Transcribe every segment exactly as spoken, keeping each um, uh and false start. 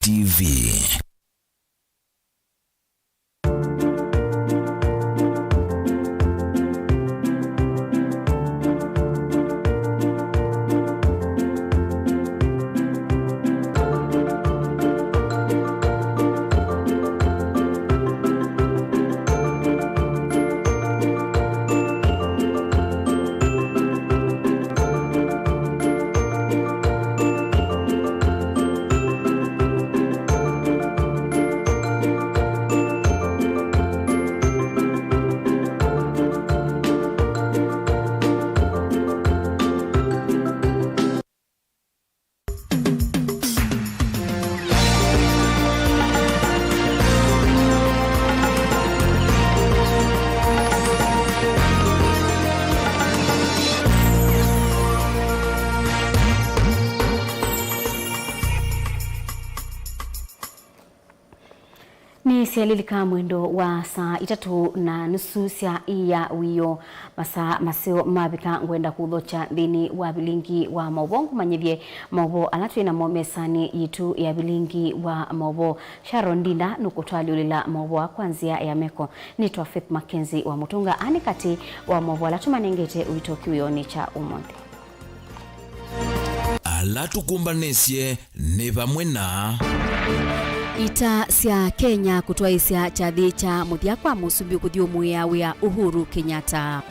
T V. Nĩsyalilika mwendo wa saa itatũ na nusu sya ĩa wĩoo. Masaa maseo mavika, ngwenda kũthokya nthĩnĩ wa vilingi wa maũvoo, ngũmanyĩthye maũvoo ala twĩ namo mesanĩ yitũ ya vilingi wa maũvoo. Sharon Ndinda nũkũtwalyũlĩla maũvoo aa kwa nzĩa ya meko. Nĩtwa Faith Mackenzie wa Mũtũnga. Aa nĩ katĩ wa maũvoo ala tũmanengete ũito kĩwĩonĩ kya ũmũnthĩ. Ala tũkũmbanĩsye nĩ vamwe na ita sya Kenya kũtwaĩsya kyathĩ kya mũthya kwa mũsumbĩ kũthyũmũĩa wĩa Uhuru Kenyatta.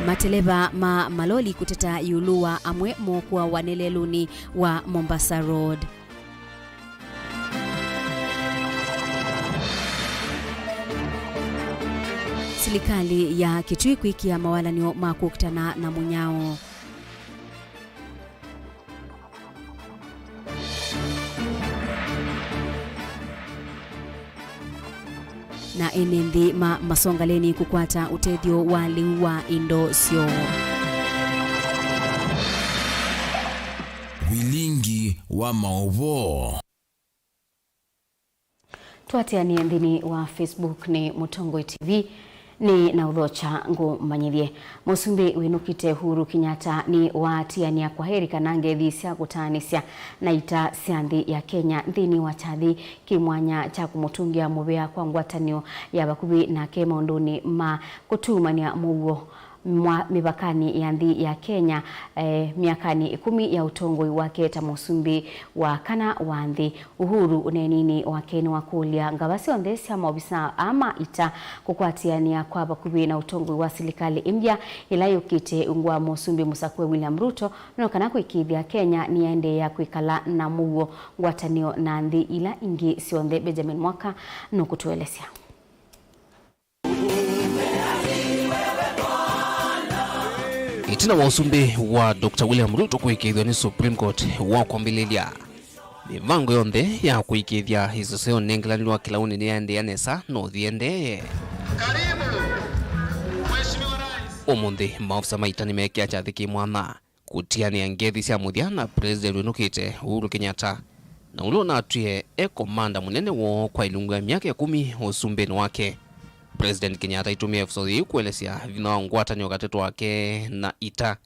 Mateleva ma maloli kũteta ĩũlũ wa amwe mokũawa nĩ lelũnĩ wa Mombasa Road. Silikalĩ ya Kitui kwĩkĩa mawalanĩo ma kũkitana na mũnyao. Na ene nthĩ ma masongaleni kũkwata ũtethyo wa lĩu wa indo syoo. Vilingi wa maũvoo. Twatĩanĩe nthĩnĩ wa Facebook nĩ Mũtongoi T V. Nĩ na ũthokya ngũmanyĩthye. Mũsumbĩ wĩnũkĩte Uhuru Kenyatta nĩ waatĩanĩa kwaheri kana ngethi sya kũtaanĩsya na ita sya nthĩ ya Kenya nthĩnĩ wa kyathĩ kĩ mwanya kya kũmũtũngĩa mũvea kwa ngwatanĩo ya vakuvĩ nake maũndũnĩ ma kũtumanĩa mũuo mwa mĩvakanĩ ya nthĩ ya Kenya, eh, myakanĩ ĩkũmi ya ũtongoi wake ta mũsumbĩ wa kana wa nthĩ. Uhuru ũneeninĩ wake nĩwakũlya ngava syonthe sya maovisaa aa ma ita kũkwatĩanĩa kwa vakuvĩ na ũtongoi wa silikalĩ ĩmbya ĩla yũkĩte ungu wa mũsumbĩ mũsakũe William Ruto, no kana kũĩkĩĩthya Kenya nĩyaendeea kwĩkala na mũuo ngwatanĩo na nthĩ ila ingĩ syonthe. Benjamin Mwaka nũkũtũelesya. Ĩtina wa ũsumbĩ wa Doctor William Ruto kũĩkĩĩthw'a nĩ Supreme Court wa kwambĩlĩlya, mĩvango yonthe ya kũĩkĩĩthya ĩseseo nĩnengelanĩlwa kĩlaũnĩ nĩyaendeea nesa na ũthi ĩendee. Ũmũnthĩ, maofisa ma ita nĩmeekĩa kyathĩ kĩ mwanya kũtianĩa ngethi sya mũthya na President wĩnũkĩte, Uhuru Kenyatta, na ũla ũnatwie e komanda mũnene woo kwa ilungu ya myaka ĩkũmi ũsumbĩnĩ wake. President Kenyatta aitũmĩa ĩvuso yĩu kũelesya vinya wa ngwatanĩo katĩ wake na ita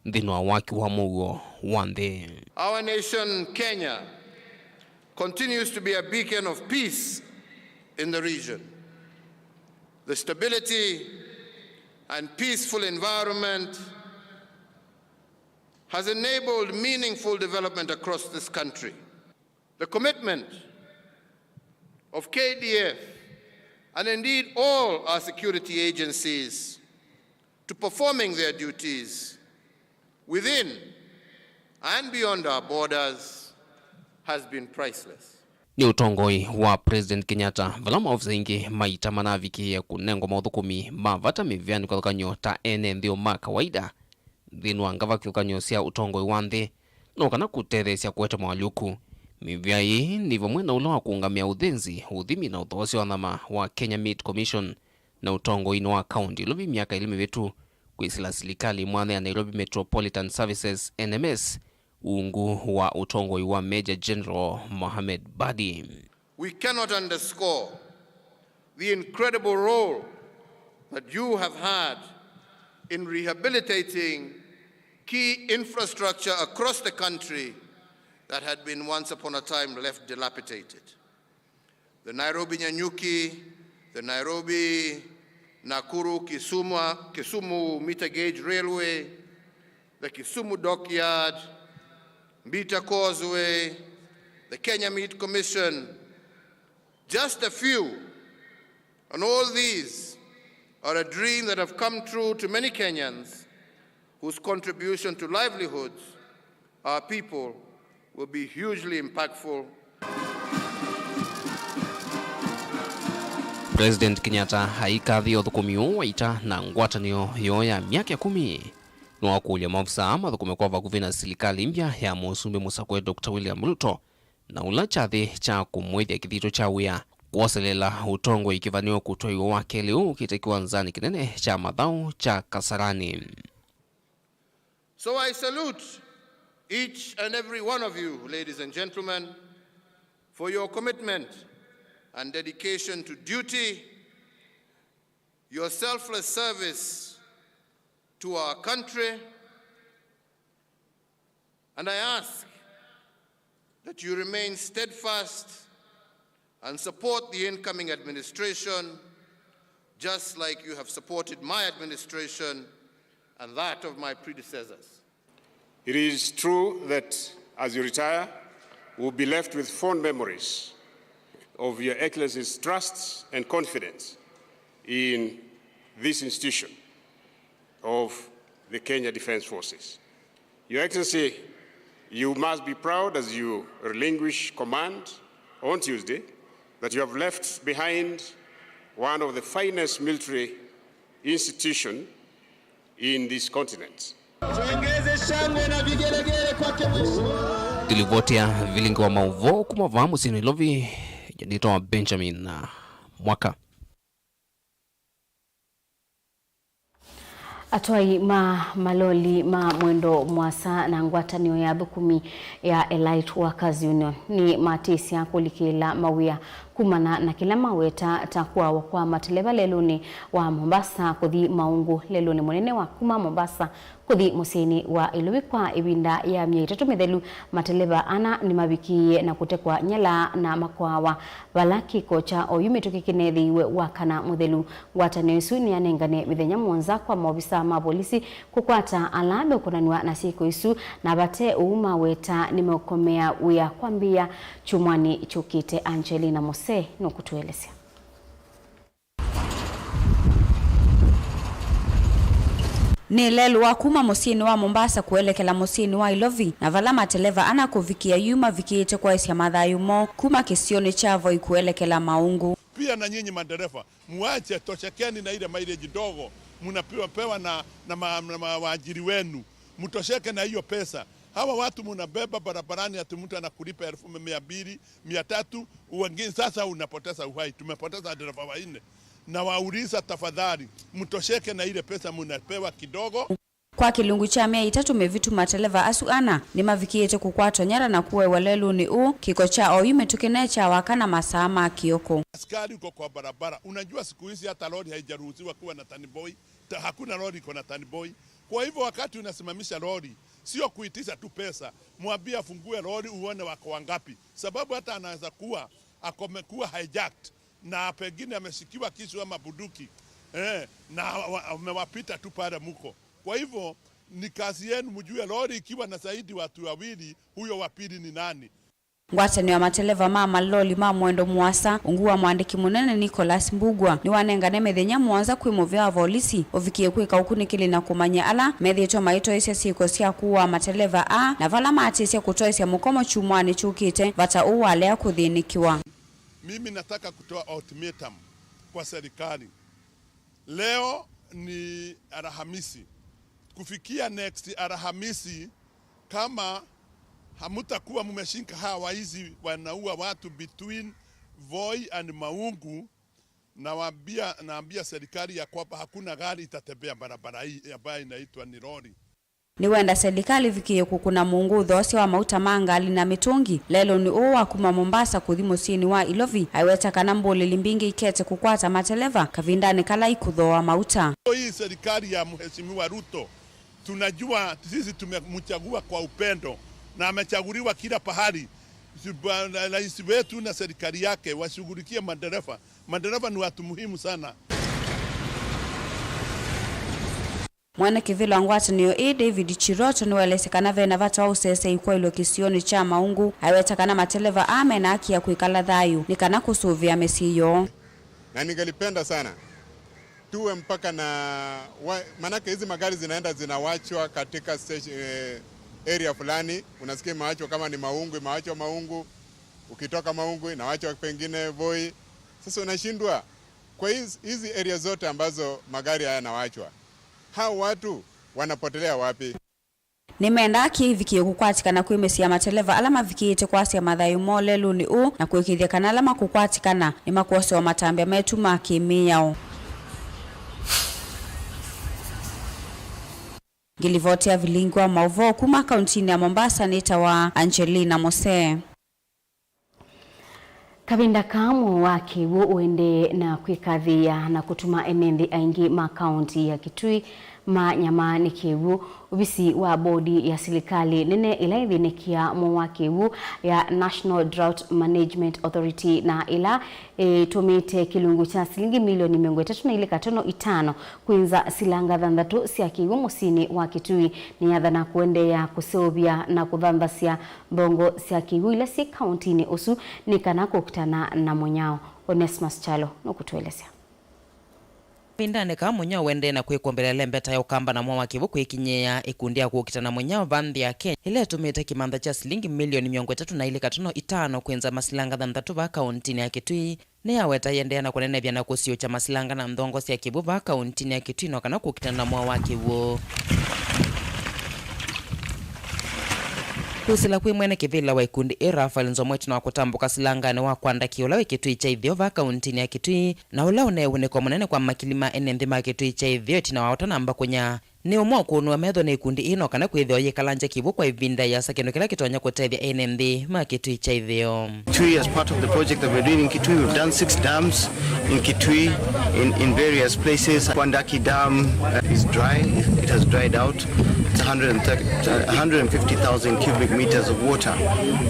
nthĩnĩ wa waki wa mũuo wa nthĩ. Our nation, Kenya, continues to be a beacon of peace in the region. The stability and peaceful environment has enabled meaningful development across this country. The commitment of K D F and indeed all our security agencies to performing their duties within and beyond our borders has been priceless. Nĩ ũtongoi wa President Kenyatta vala maofisa aingĩ ma ita manavikĩie kũnengwa maũthũkũmi ma vata mĩvĩanĩ kĩvathũkany'o ta ene nthĩ ma kawaida. Nthĩnĩ wa ngava kĩvathũkany'o sya ũtongoi wa nthĩ, no kana kũtetheesya kũete moalyũku. Mĩvĩa ĩĩ nĩ vamwe na ũla wa kũũngamĩa ũthĩnzi, ũthimi na ũthoosya wa nyama wa Kenya Meat Commission, na ũtongoinĩ wa kaunti Nairobi myaka ĩlĩ mĩvĩtu, kwĩsĩla silikalĩ mwanya ya Nairobi Metropolitan Services, N M S, ungu wa ũtongoi wa Major General Mohamed Badi. We cannot underscore the incredible role that you have had in rehabilitating key infrastructure across the country that had been once upon a time left dilapidated. The Nairobi Nanyuki, the Nairobi Nakuru Kisuma, Kisumu meter gauge railway, the Kisumu dockyard, Mbita Causeway, the Kenya Meat Commission, just a few. And all these are a dream that have come true to many Kenyans whose contribution to livelihoods, our people, will be hugely impactful. President Kenyatta aikathia ũthũkũmi ũũ wa ita na ngwatanĩo yoo ya myaka ĩkũmi. Nĩwakũlya maovisaa mathũkũme kwa vakuvĩ na silikalĩ mbya ya Mũsumbĩ mũsakũe Doctor William Ruto na ũla kyathĩ kya kũmwĩthya kĩthito kya wĩa kwoselela ũtongoi kĩvanĩwe kũtwaiwa wa kelĩ ũũ ũkĩte kĩwanzanĩ kĩnene kya mathaũ kya Kasarani. So I salute each and every one of you, ladies and gentlemen, for your commitment and dedication to duty, your selfless service to our country, and I ask that you remain steadfast and support the incoming administration, just like you have supported my administration and that of my predecessors. It is true that as you retire, we'll be left with fond memories of Your Excellency's trust and confidence in this institution of the Kenya Defence Forces. Your Excellency, you must be proud as you relinquish command on Tuesday that you have left behind one of the finest military institutions in this continent. Tuongeze shangwe na vigelegele kwake Mheshimiwa. Tulivoti ya vilingi wa mauvoo kuma vaa mũsyĩ Nairobi, nĩtawa Benjamin Mwaka. Atwai ma maloli ma mwendo mũasa na ngwatanĩo ya athũkũmi ya Elite Workers Union nĩmatĩsya kũlikĩla mawĩa kumana na kĩla maweta ta kũawa kwa mateleva lelũnĩ wa Mombasa kũthi Maungu, lelũnĩ mũnene wa kuma Mombasa kũthi mũsyĩnĩ wa Ilovi kwa ĩvinda ya myei ĩtatũ mĩthelu. Mateleva ana nĩmavikĩie na kũtekwa nyala na makwawa, vala kĩko kya oyu mĩtũkĩ kĩneethĩiwe wakana mũthelu. Ngwatanĩo ĩsu nĩyanengane mĩthenya mũonza kwa maovisaa ma volisi kũkwata ala meũkonanw'a na syĩko isu, na vate ũu maweta nĩmeũkomea wĩa kwambĩĩa kyumwanĩ kyũkĩte. Angelina Mose nũkũtũelesya. Nĩ lelũ wa kuma mũsyĩnĩ wa Mombasa kũelekela mũsyĩnĩ wa Ilovi, na vala mateleva ana kũvikĩa yu mavikĩĩte kwaĩsya mathayũ moo kuma kĩsionĩ kya Voi kũelekela Maungu. Pia na nyinyi madereva, muache, toshekeni na ile mileage ndogo mnapewa, pewa na, na, ma, na ma, waajiri wenu. Mtosheke na hiyo pesa. Hawa watu mnabeba barabarani ati mtu anakulipa elfu mia mbili, mia tatu, wengine sasa unapoteza uhai. Tumepoteza dereva wanne. Na wauliza tafadhali, mtosheke na ile pesa mnapewa kidogo. Kwa kĩlungu kya myei ĩtatũ mĩvĩtu, mateleva asu ana nĩmavikĩĩte kũkwatwa nyara na kũaĩwa lelũnĩ ũũ. Kĩko kya oyu mĩtũkĩ ne kya wakana masaa ma kĩoko. Askari uko kwa barabara. Unajua siku hizi hata lori haijaruhusiwa kuwa na taniboi. Ta-, hakuna lori iko na taniboi. Kwa hivyo wakati unasimamisha lori, sio kuitisha tu pesa, mwambie afungue lori uone wako wangapi, sababu hata anaweza kuwa akomekuwa hijacked na pengine ameshikiwa kisu ama bunduki, eh, na wa- amewapita tu pale mko. Kwa hivyo ni kazi yenu mjue lori ikiwa na zaidi watu wawili, huyo wa pili ni nani? Ngwatanĩo ya mateleva ma maloli ma mwendo mũasa, ungu wa mwandĩki mũnene Nicholas Mbugua, nĩwanengane mĩthenya mũonza kwĩ mũvĩa wa volisi ũvikĩe kwĩka ũkunĩkĩli na kũmanya ala methĩĩtwe maitoesya syĩko sya kũaa mateleva aa, na vala matĩsya kũtoesya mũkomo kyumwanĩ kyũkĩte vata ũũ walea kũthĩnĩkĩwa. Mimi nataka kutoa ultimatum kwa serikali. Leo ni Alhamisi. Kufikia next Alhamisi, kama hamutakuwa mmeshika hawa waizi wanaua watu between Voi and Maungu, nawaambia, naambia serikali ya kwamba hakuna gari itatembea barabara hii ambayo inaitwa ni lori. Nĩwenda selikalĩ ĩvikĩĩe kũkũna mũngũ ũthoosya wa mauta ma ngalĩ na mĩtũngi lelũnĩ ũũ wa kuma Mombasa kũthi mũsyĩnĩ wa Ilovi, aiweta kana mbũlĩli mbingĩ ikete kũkwata mateleva kavindanĩ kala ikũthooa mauta. Hii serikali ya Mheshimiwa Ruto Tunajua sisi tumemchagua kwa upendo na amechaguliwa kila pahali. Si-, ba-, rais wetu na serikali yake washughulikie madereva. Madereva ni watu muhimu sana. Mwene kĩvĩla wa ngwatanĩo ĩĩ, David Chiroto, nĩwaelesya kana ve na vata wa ũsesei kwaĩlwa kĩsionĩ kya Maungu, aiweta kana mateleva aa me na haki ya kwĩkala thayũ nĩ kana kũsũvĩa mĩsyĩ yoo. Na ningelipenda sana tuwe mpaka na wa-, manake hizi magari zinaenda zinawachwa katika station, eh, area fulani, unasikia imewachwa kama ni Maungu, imewachwa Maungu, ukitoka Maungu inawachwa pengine Voi. Sasa unashindwa kwa hizi, hizi area zote ambazo magari haya yanawachwa, hao watu wanapotelea wapi? Nĩmendaa kĩĩvikĩe kũkwatĩkana kwĩ mĩsyĩ ya mateleva ala mavikĩĩte kwasya mathayũ moo lelũnĩ ũũ na kũĩkĩĩthya kana ala makũkwatĩkana nĩmakwosewa matambya metu ma kĩ-mĩao. Ngĩlivoti ya vilingi wa maũvoo kuma kauntinĩ ya Mombasa nĩtawa Angelina Mose. Kavinda kaa mũo wa kĩw'ũ ũendee na kwĩkathĩĩa na kũtuma ene nthĩ aingĩ ma kaunti ya Kitui manyamaa nĩ kĩw'ũ. Ovisi wa bodi ya silikalĩ nene ĩla ĩthĩnĩkĩaa mũo wa kĩw'ũ ya National Drought Management Authority, na ĩla ĩtũmĩte kĩlungu kya silingi milioni mĩongo ĩtatũ na ilĩ katono itano kwĩnza silanga thanthatũ sya kĩw'ũ mũsyĩnĩ wa Kitui, nĩyathana kũendeea kũseũvya na kũthanthasya nthongo sya kĩw'ũ ila syĩ kauntinĩ ũsu nĩ kana kũkitana na mũnyao. Onesmus Kyalo nũkũtũelesya. Kavindanĩ kaa mũnyao ũendee na kwĩkũmbĩla ĩlembeta ya ũkamba na mwao wa kĩw'ũ kwĩkinyĩĩa, ĩkundi ya kũkitana na mũnyao vaa nthĩ ya Kenya, ĩla ĩtũmĩte kĩmantha kya silingi milioni mĩongo ĩtatũ na ilĩ katono itano kwĩnza masilanga thanthatũ vaa kauntinĩ ya Kitui, nĩyaweta ĩendee na kũnenevya na kũsiũkya masilanga na nthongo sya kĩw'ũ vaa kauntinĩ ya Kitui no kana kũkitana na mwao wa kĩw'ũ. Kwĩsĩla kwĩ mwene kĩvĩla wa ikundi ĩĩ, Raphael Nzomo, ĩtina wa kũtambũka silanganĩ wa Kwandaki ũla wĩ Kitui kya Ĩtheo vaa kauntinĩ ya Kitui, na ũla ũneew'ũnĩko mũnene kwa makili ma ene nthĩ ma Kitui kya Ĩtheo ĩtina wa ũtanamba kũnya, nĩ ũmwe ũkũnũa metho nĩ ikundi ii no kana kwĩthĩwa yĩkalangya kĩw'ũ kwa ĩvinda ĩasa, kĩndũ kĩla kĩtonya kũtethya ene nthĩ ma Kitui kya Ĩtheo. Kitui, as part of the project that we're doing in Kitui, we've done six dams in Kitui, in, in various places. Kwandaki Dam, uh, is dry. It has dried out. It's a hundred and thirty, uh, a hundred and fifty thousand cubic meters of water.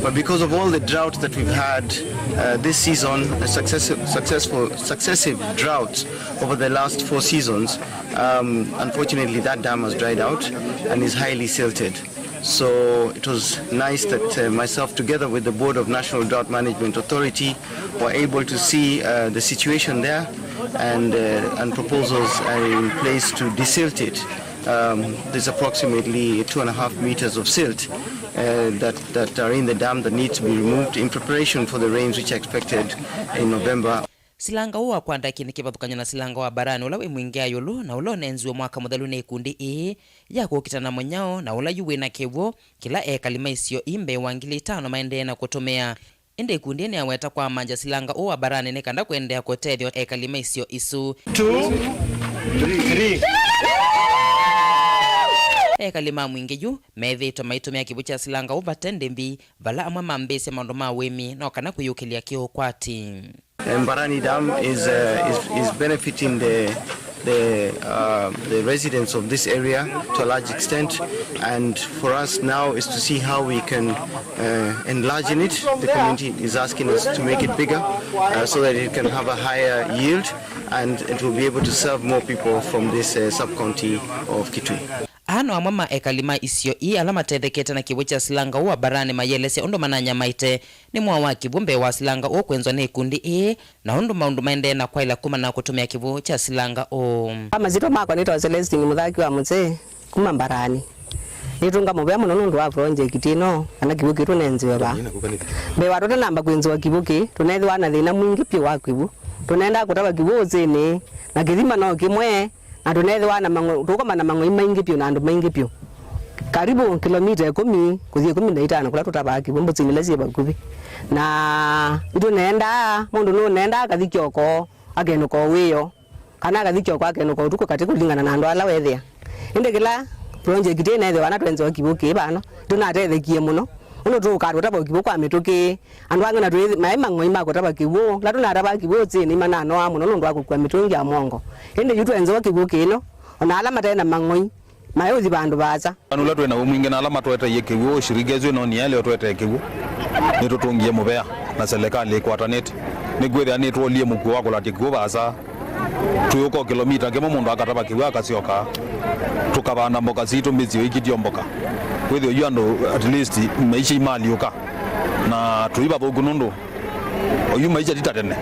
But because of all the drought that we've had, uh, this season, a successive, successful, successive drought over the last four seasons, um, unfortunately, that dam has dried out and is highly silted. So it was nice that, uh, myself, together with the Board of National Drought Management Authority, were able to see, uh, the situation there, and, uh, and proposals are in place to desilt it. Um, there's approximately two and a half meters of silt, uh, that, that are in the dam that need to be removed in preparation for the rains which are expected in November. Silanga ũũ wa Kwandaki nĩ kĩvathũkany'o na silanga wa Barani ũla wĩ Mwingĩ ya ĩũlũ na ũla ũnenziwe mwaka mũthelu nĩ ikundi ii ya kũkitana na mũnyao, na ũla yu wĩ na kĩw'ũ kĩla ekali ma isio ii mbee wa ngili itano maendee na kũtũmĩa. Ĩndĩ ikundi ii nĩyaweta kwamangya silanga ũũ wa Barani nĩ kana kũendeea kũtethya ekali ma isio isu. Two, three. Ekali ma Mwingĩ yu methĩĩtwe maitũmĩa kĩw'ũ kya silanga ũũ vate ndĩvi, vala amwe mambĩĩsya maũndũ ma ũĩmi no kana kwĩyũkĩlya kĩũkwati. Mbarani Dam is, uh, is, is benefiting the, the, uh, the residents of this area to a large extent, and for us now is to see how we can, uh, enlarge it. The community is asking us to make it bigger, uh, so that it can have a higher yield and it will be able to serve more people from this, uh, sub-county of Kitui. Aa no amwe ma ekali ma isio ii ala matethekete na kĩw'ũ kya silanga ũũ wa Barani mayĩelesya ũndũ mananyamaĩte nĩ mwao wa kĩw'ũ mbee wa silanga ũũ kwĩnzwa nĩ ikundi ii, na ũndũ maũndũ maendee na kwaĩla kumana na kũtũmĩa kĩw'ũ kya silanga ũũ. Masyĩtwa makwa nĩtawa Celestine Mũthaki wa Mũsee kuma Mbarani. Nĩtũnga mũvea mũno nũndũ wa project ĩno, kana kĩw'ũ kĩtũnenziwe vaa. Mbee wa tũtanamba kwĩnzĩwa kĩw'ũ kĩĩ, tũneethĩwa na thĩna mwingĩ vyũ wa kĩw'ũ. Tũnendaa kũtava kĩw'ũ ũsĩnĩ, na kĩthima no kĩmwe, na tũneethĩwa na mang'o-, tũkoma na mang'oi maingĩ vyũ na andũ maingĩ vyũ. Karibu kilomita ĩkũmi kũthi ĩkũmi na itano kũla tũtavaa kĩw'ũ mbũsinĩ ila syĩ vakuvĩ. Na itũneendaa, mũndũ nũneendaa akathi kyoko, akenũka o wĩoo, kana akathi kyoko akenũka ũtukũ katĩ kũlingana na andũ ala wethĩa. Ĩndĩ kĩla project ĩneethĩwa na twenzewa kĩw'ũ kĩĩ vano, tũnatethekie mũno. Ũndũ tũũkaa tũtava kĩw'ũ kwa mĩtũkĩ, andũ angĩ na twĩ maĩ mang'oi ma kũtava kĩw'ũ, la tũnatavaa kĩw'ũ ũsĩnĩ mananoaa mũno nũndũ wa kũkua mĩtũngi ya mwongo. Ĩndĩ yu twenzewa kĩw'ũ kĩno, o na ala mate na mang'oi Maĩ ũthi vandũ vaasa. Ũla twĩ naw'o mwingĩ na ala matũeteie kĩw'ũ, ũshirika ĩsu ĩno nĩ ya leo tũetee kĩw'ũ. Nĩtũtũngie mũvea na selekalĩ ĩkwatanĩte. Nĩkwĩthĩa nĩtwolie mũkuo wa kũlatya kĩw'ũ vaasa. Twĩũka o kĩlomita kĩmwe mũndũ akatava kĩw'ũ akasyoka. Tũkavanda mboka sitũ mĩsyĩ ĩkitio mboka. Kwĩthĩwa yu andũ at least maisha imaalyũka. Na tũi vathũku nũndũ oyu maisha ti ta tene.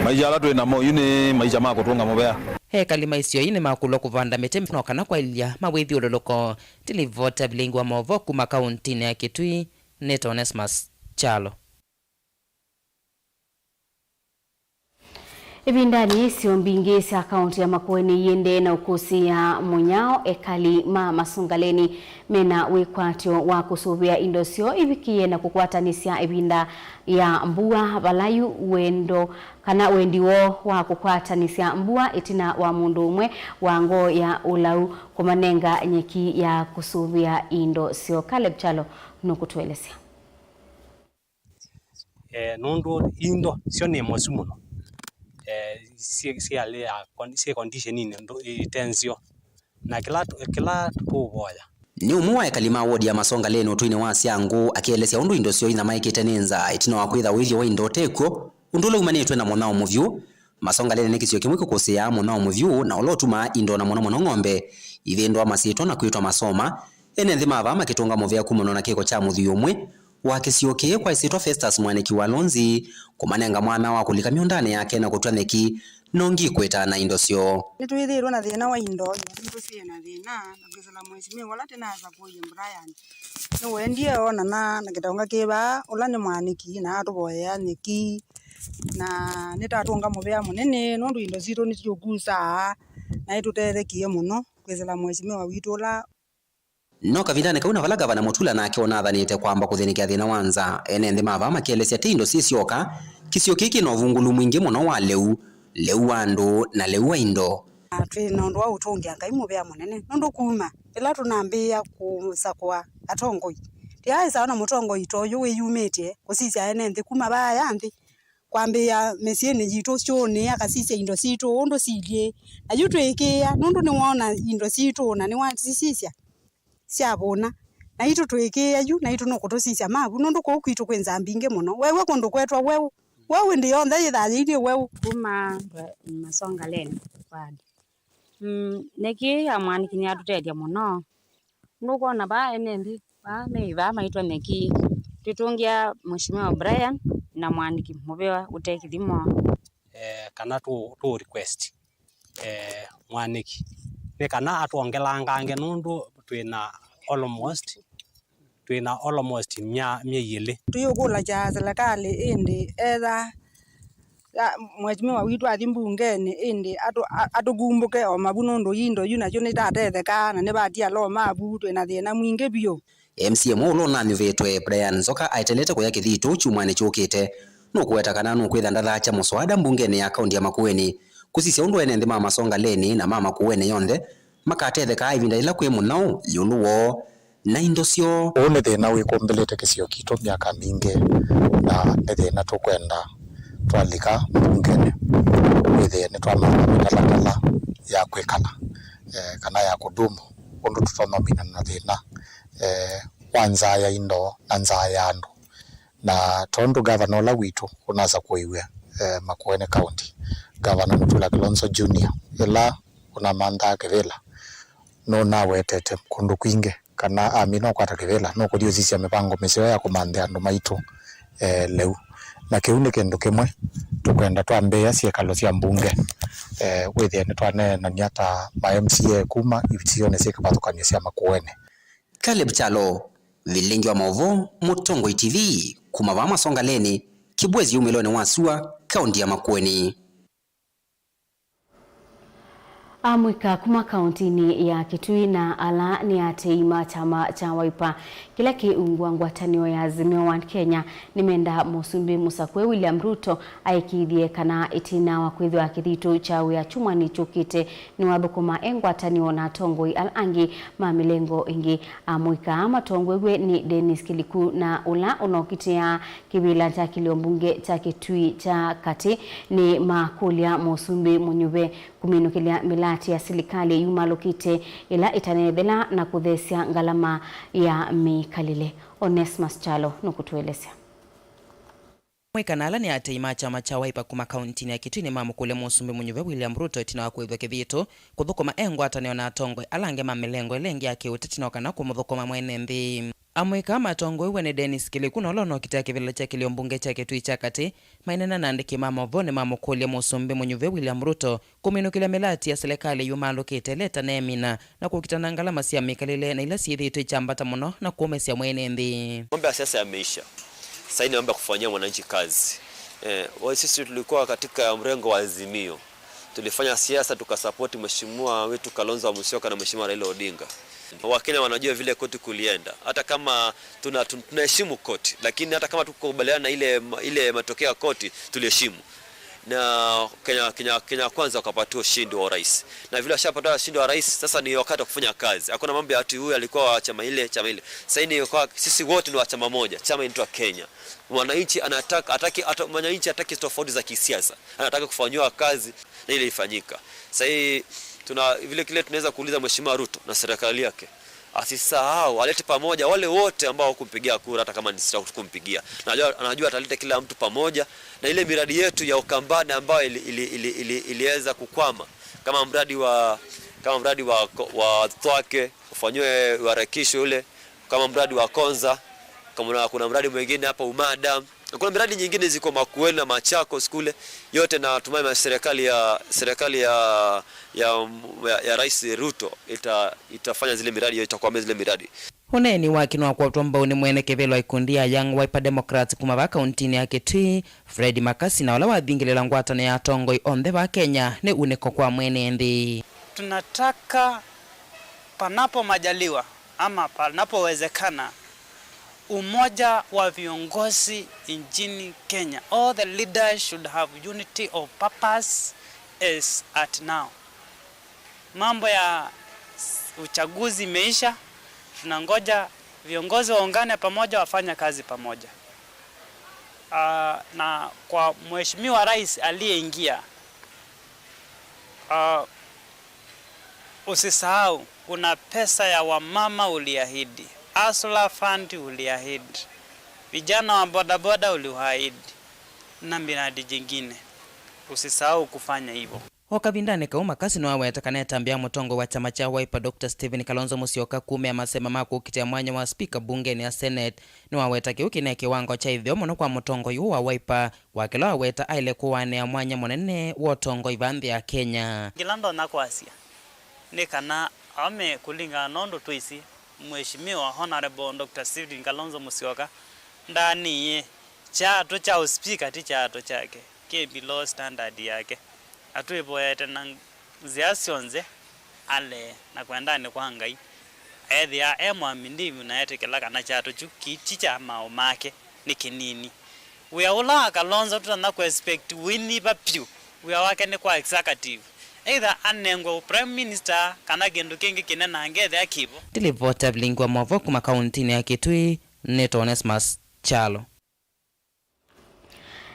Maisha ala twĩ namo oyu nĩ maisha ma kũtũnga mũvea. Ekali ma isio ii nĩmakũlwa kũvanda mĩtĩ no kana kwaĩlya mawĩthyũlũlũko. Tilivota vilingi wa maũvoo kuma kaũntinĩ ya Kitui, nĩta Onesmus Kyalo. Ĩvindanĩ yĩĩ, isio mbingĩ sya kaũnti ya Makueni iendee na ũkũsĩĩa mũnyao. Ekali ma Masongaleni mena wĩkwatyo wa kũsũvĩa indo syoo ivikĩe na kũkwatanĩsya ĩvinda ya mbua, vala yu wendo kana wendi woo wa kũkwatanĩsya mbua ĩtina wa mũndũ ũmwe wa ngoo ya ũlau kũmanenga nyeki ya kũsũvĩa indo syoo. Caleb Kyalo nũkũtũelesya. Eh, nũndũ indo syo nĩ mosu mũno. Eh, syĩ, syĩ hali ya con-, syĩ conditioninĩ ndũ-, ite nzeo. Na kĩla tũ-, kĩla tũũvoya. Nĩ ũmwe wa ekali ma wodi ya Masongaleni ũtũinĩ wa Syangũ akĩelesya ũndũ indo syoo inamaĩkĩte nĩ nzaa ĩtina wa kwĩtha wĩthyo wa indo ũtekw'o, ũndũ ũla umanĩtwe na mũnyao mũvyũ. Masongaleni nĩ kĩsio kĩmwe kĩkũsĩaa mũnyao mũvyũ na ũla ũtumaa indo na mũno mũno ng'ombe ithĩndwa masyĩtwa na kwĩtwa masoma, ene nthĩ ma vaa makĩtũnga mũvea kumanwa na kĩko kya mũthwii ũmwe wa kĩsio kĩĩ kwa ĩsyĩtwa Festus Mwanĩki wa Lonzi kũmanenga mwanya wa kũlika mĩũndanĩ yake na kũtw'a nyeki, no ngikwĩta na indo syoo. Nĩtwĩthĩĩtwe na thĩna wa indo, indo sitũ syĩ na thĩna, na kwĩsĩla mheshimiwa ũla tĩnasakũie Brian. Nĩwendie oonana na kĩtonga kĩ vaa, ũla nĩ Mwanĩki, na atũvoyea nyeki. Na nĩtatũnga mũvea mũnene, nũndũ indo sitũ nĩsyũkusaa, na ĩtũtethekie mũno kwĩsĩla mheshimiwa witũ ũla. No kavindanĩ kau, na vala Ngavana Mutula nake ũnathanĩte kwamba kũthĩnĩkĩa thĩna wa nzaa, ene nthĩ ma vaa makelesya ti indo syĩ syoka, kĩsio kĩĩ kĩ na ũvungũlu mwingĩ mũno wa lĩu, lĩu wa andũ, na lĩu wa indo. Na twĩ na ũndũ wa ũtũngĩa Ngai mũvea mũnene, nũndũ kuma ĩla tũnambĩĩa kũsakũa atongoi, tĩaĩsawa na mũtongoi ta ũyũ wĩyumĩtye kũsisya ene nthĩ kuma vaaya nthĩ, kwambĩĩa mĩsyĩnĩ yitũ, syũũnĩ, akasisya indo sitũ ũndũ silyĩ. Na yu twĩĩkĩĩa, nũndũ nĩwoona indo sitũ na nĩwasisisya syavũna. Naitũ twĩĩkĩĩa yu, naitũ nũkũtũsisya mavu, nũndũ kũu kwitũ kwĩ nzaa mbingĩ mũno. Weew'a kũndũ kwetwa Weũ. Weũ ĩndĩ yonthe yĩthaa yĩilyĩ Weũ. Kuma Masongaleni ward. Mm, nyeki ya Mwaniki nĩyatũtethya mũno. Nũkwona vaa ene nthĩ, vaa me vaa maitwa nyeki. Twĩtũngĩa Mheshimiwa Brian na Mwaniki mũvea ũte kĩthimo. Eh, kana tũ, tũ request, eh, Mwaniki nĩ kana atwongelangange, nũndũ twĩ na almost, twĩ na almost mya-, myei ĩlĩ. Tũyũkũlasya silikalĩ ĩndĩ etha ya, mheshimiwa witũ athi mbungenĩ, ĩndĩ atũ-, a-, atũkumbũke o mavu, nũndũ indo yu nasyo nĩtatethekaa na nĩvatia lo mavu, twĩ na thĩna mwingĩ vyũ. M C A ũmwe ũla ũnanyuvĩtwe, Brian Nzoka, aetelete kũya Kĩthitũ kyumwanĩ kyũkĩte. Nũkũweta kana nũkwĩtha ndathaakya mũswada mbungenĩ ya kaũnti ya Makueni kũsisya ũndũ ene nthĩ ma Masongaleni na ma Makueni yonthe makatethekaa ĩvinda yĩla kwĩ mũnyao ĩũlũ woo na indo syoo. Ũũ nĩ thĩna wĩkũmbĩlĩte kĩsio kitũ myaka mingĩ, na nĩ thĩna tũkwenda twalika mbungenĩ wĩthĩe nĩtwamantha mĩtalatala ya kwĩkala, eh, kana ya kũdumu, ũndũ tũtonya ũminana na thĩna, eh, wa nzaa ya indo na nzaa ya andũ. Na tondũ ngavana ũla witũ ũnasakũiwe, eh, Makueni County, Ngavana Mutula Kilonzo Junior, ĩla ũnamanthaa kĩvĩla, nũnawetete kũndũ kwingĩ kana amina ũkwata kĩvĩla, nũkũthi ũsisya mĩvango mĩseo ya kũmanthĩa andũ maitũ, eh, lĩu. Na kĩu nĩ kĩndũ kĩmwe tũkwenda twambĩĩa syĩkalo sya mbunge, eh, wĩthĩe nĩtwaneenany'a ta ma M C A kuma isionĩ syĩ kĩvathũkany'o sya Makueni. Caleb Kyalo, vilingi wa maũvoo, Mũtongoi T V, kuma vaa Masongaleni, Kibwezi umĩlonĩ wa sua, kaunti ya Makueni. Amũika kuma kauntinĩ ya Kitui na ala nĩ atei ma kyama kya Wiper kĩla kĩ ungu wa ngwatanĩo ya Azimio One Kenya nĩmendaa Mũsumbĩ mũsakũe William Ruto aĩkĩĩthye kana ĩtina wa kwĩthĩwa kĩthitũ kya wĩa kyumwanĩ kyũkĩte nĩwathũkũma e ngwatanĩo na atongoi ala angĩ ma mĩlengo ĩngĩ. Amũika aa matongoew'e nĩ Dennis Kĩliku na ũla ũnokitĩaa kĩvĩla kya kĩlio mbunge kya Kitui kya Katĩ nĩmakũlya Mũsumbĩ mũnyuve kũminũkĩlya mĩla Ati ya silikalĩ yumalũkĩte ĩla ĩtanethela na kũthesya ngalama ya mĩkalĩle. Onesmus Kyalo nũkũtũelesya. Amwe kana ala nĩ aatĩĩi ma kyama kya Wiper kuma kauntinĩ ya Kitui nĩmamũkũlya Mũsumbĩ mũnyuve William Ruto ĩtina wa kũĩthw'a kĩthito kũthũkũma e ngwatanĩo na atongoi ala angĩ ma mĩlengo ĩla ĩngĩ ya kĩũteti no kana kũmũthũkũma mwene nthĩ. Amwe kana matongoew'e nĩ Dennis Kĩlĩku na ũla ũnokitĩa kĩvĩla kya kĩlio mbunge kya Kitui kya katĩ, maineena na andĩki ma maũvoo nĩmamũkũlya Mũsumbĩ mũnyuve William Ruto kũminũkĩlya mĩlati ya silikalĩ yumalũkĩte ĩla ĩtaneemina na kũkitana ngalama sya mĩkalĩle na ila syĩthĩĩtwe ikyambata mũno na kũũmĩsya mwene nthĩ. Mambo ya siasa yameisha. Sasa hii ni mambo ya kufanyia mwananchi kazi. Eh, wa-, sisi tulikuwa katika mrengo wa Azimio. Tulifanya siasa tukasapoti mheshimiwa wetu Kalonzo Musyoka na mheshimiwa Raila Odinga. Wakenya wanajua vile koti kulienda. Hata kama tuna-, tun-, tunaheshimu koti, lakini hata kama tukukubaliana na ile, ile matokeo ya koti, tuliheshimu. Na Kenya, Kenya, Kenya Kwanza wakapatiwa ushindi wa urais. Na vile washapata ushindi wa rais, sasa ni wakati wa kufanya kazi. Hakuna mambo ya ati huyu alikuwa wa chama ile, chama ile. Sasa hii ni kwa, sisi wote ni wa chama moja. Chama inaitwa Kenya. Mwananchi anataka, hataki, ata-, mwananchi hataki tofauti za kisiasa. Anataka kufanyiwa kazi na ile ifanyika. Sasa hii tuna, vile kile tunaweza kuuliza Mheshimiwa Ruto na serikali yake. Asisahau, alete pamoja wale wote ambao hukumpigia kura, hata kama ni sisi hatukumpigia. Najua, anajua ataleta kila mtu pamoja, na ile miradi yetu ya Ukambani ambayo ili, ili, ili, ili, iliweza kukwama, kama mradi wa, kama mradi wa, wa Thwake, ufanyiwe uharakisho ule, kama mradi wa Konza, kama kuna, kuna mradi mwingine hapa Umada, kuna miradi nyingine ziko Makueni na Machakos kule, yote natumai ma-, serikali ya, serikali ya, ya, ya, ya Rais Ruto ita-, itafanya zile miradi, itakwamia zile miradi. Ũneeni wake nĩwakwatwa mbau nĩ mwene kĩvĩla wa ikundi ya Young Wiper Democrats kuma vaa kauntinĩ ya Kitui, Fred Makasi, na ũla wathingĩlĩla ngwatanĩo ya atongoi onthe vaa Kenya nĩ unĩko kwa mwene nthĩ. Tunataka panapo majaliwa ama panapowezekana, umoja wa viongozi nchini Kenya. All the leaders should have unity of purpose as at now. Mambo ya s-, uchaguzi imeisha, tunangoja viongozi waungane pamoja, wafanye kazi pamoja. Ah, na kwa Mheshimiwa Rais aliyeingia, ah, usisahau, kuna pesa ya wamama uliahidi, Hustler Fund uliahidi, vijana wa bodaboda uliwaahidi, na miradi jingine. Usisahau kufanya hivyo. O kavindanĩ kau, Makasi nĩwaweta kana ĩtambya ya mũtongoi wa kyama kya Wiper, Doctor Stephen Kalonzo Musyoka, kumĩa masema ma kũkitĩa mwanya wa spika mbungenĩ ya Senate. Nĩwaweta kĩu kĩne kĩwango kya ĩtheo mũno kwa mũtongoi ũũ wa Wiper, wa kĩla waweta aĩle kũaanĩa mwanya mũnene wa ũtongoi vaa nthĩ ya Kenya. Kĩla ndonya kwasya nĩ kana aũme, kũlingana na ũndũ twĩsĩ, Mheshimiwa Honorable Doctor Stephen Kalonzo Musyoka ndaanĩie kyaatũ kya ũspika, ti kyaatũ kyake, kĩ below standard yake. Na twĩvoyete na nzĩa syonthe alee na kwendanĩ kwa Ngai, eethĩa e mwaminivu na etĩkĩla kana kyaatũ kyu kĩti kya maaũ make nĩ kĩnini. Wĩa ũla wa Kalonzo tũtonya kũ expect wĩnyiva vyũ. Wĩa wake nĩ kwa executive. Either anengwe ũ prime minister kana kĩndũ kĩngĩ kĩnene angethĩa kĩvo. Ndilivota vilingi wa maũvoo kuma kauntinĩ ya Kitui, nĩtwa Onesmus Kyalo.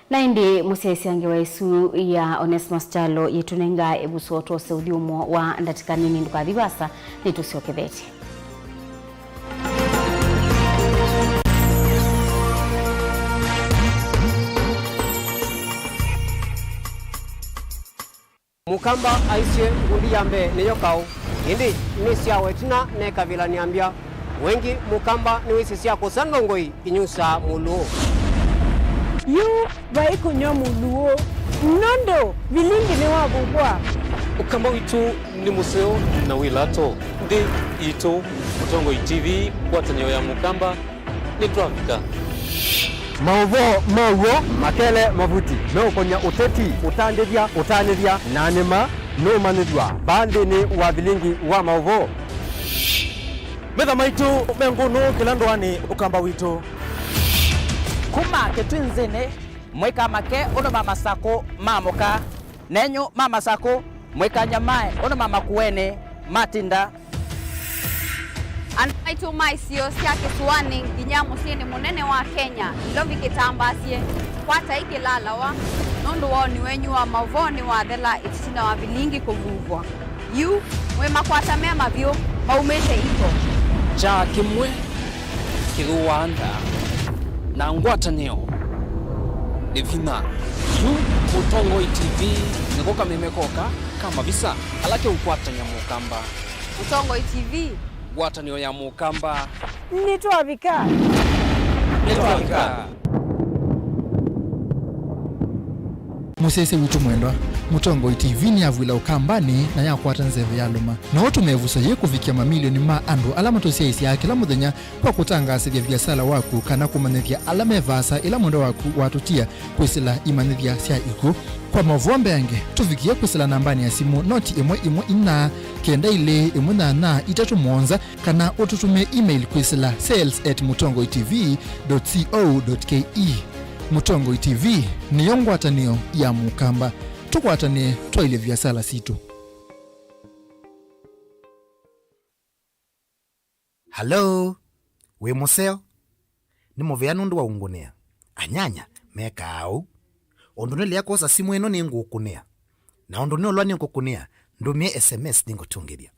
Na ĩndĩ mũsyaĩĩsya ngewa ĩsu ya Onesmus Kyalo yĩtũnengaa ĩvuso twose ũthyũmũo wa ndatĩka nini. Ndũkathi vaasa, nĩtũsyokethetye. Mũkamba aisye ngundi ya mbee nĩyo kaũ, ĩndĩ nĩsyawa ĩtina ne kavĩla nĩambya. Wengĩ Mũkamba nĩwĩsĩ sya kũsa ndongoi inyusaa mũlũũ. Yu vai kũnyw'a mũlũũ, nũndũ vilingi nĩwavuvwa. Ũkamba witũ nĩ mũseo na wĩ lato. Nthĩ yitũ, Mũtongoi T V, ngwatanĩo ya Mũkamba, nĩtwavika. Maũvoo ma w'o makele mavuti meũkony'a ũteti, ũtandĩthya, ũtanĩthya, na nĩma nũũmanyĩthw'a vaa nthĩnĩ wa vilingi wa maũvoo. Metha maitũ me ngũnũ kĩla ndũanĩ Ũkamba witũ. Kuma Kĩtwinzĩnĩ, mũikamake ũndũ ma Masakũ ma mũka. Nenyu ma Masakũ, mũikanyamae ũndũ ma Makueni matinda. Andũ maitũ ma isio sya kĩsũanĩ nginya mũsyĩnĩ mũnene wa Kenya, Nairobi kĩtambaasye, kwatai kĩlalawa, nũndũ woni wenyu wa maũvoo nĩwathela ĩtina wa vilingi kũvuvwa. Yu, mwĩ makwata me mavyũ maumĩte iko. Kyaa kĩmwe kĩthũaa nda, na ngwatanĩo nĩ vinya. Yu, Mũtongoi T V nĩko kameme koka ka mavisa ala keũkwatany'a Mũkamba. Mũtongoi T V. Ngwatanĩo ya Mũkamba. Nĩtwavika. Nĩtwavika. Mũsyaĩĩsya witũ mwendwa, Mũtongoi T V nĩyavw'ĩla Ũkambanĩ na yakwata nzeve yalũma. No ũtũme ĩvuso yĩĩ kũvikĩa mamilioni ma andũ ala matũsyaĩĩsyaa kĩla mũthenya kwa kũtangaasĩthya viasala waku kana kũmanyĩthya ala me vaasa ĩla mwendwa waku watũtia kwĩsĩla imanyĩthya sya ikw'ũ. Kwa maũvoo mbeange, tũvikĩe kwĩsĩla nambanĩ ya simũ noti ĩmwe ĩmwe inya kenda ilĩ ĩmwe nyanya itatũ mũonza, kana ũtũtũmĩe email kwĩsĩla sales at mũtongoi T V dot co dot K E. Mũtongoi T V nĩyo ngwatanĩo ya Mũkamba. Tũkwatanĩe twaĩlye viasala sitũ. Hello, wĩ mũseo? Nĩ mũvea nũndũ wa ũngũnĩa. Anyanya mekaa ũu. Ũndũ nĩlea kwosa simũ ĩno nĩngũkũnĩa. Na ũndũ nĩũlwa nĩngũkũnĩa, ndũmĩe S M S nĩngũtũngĩthya.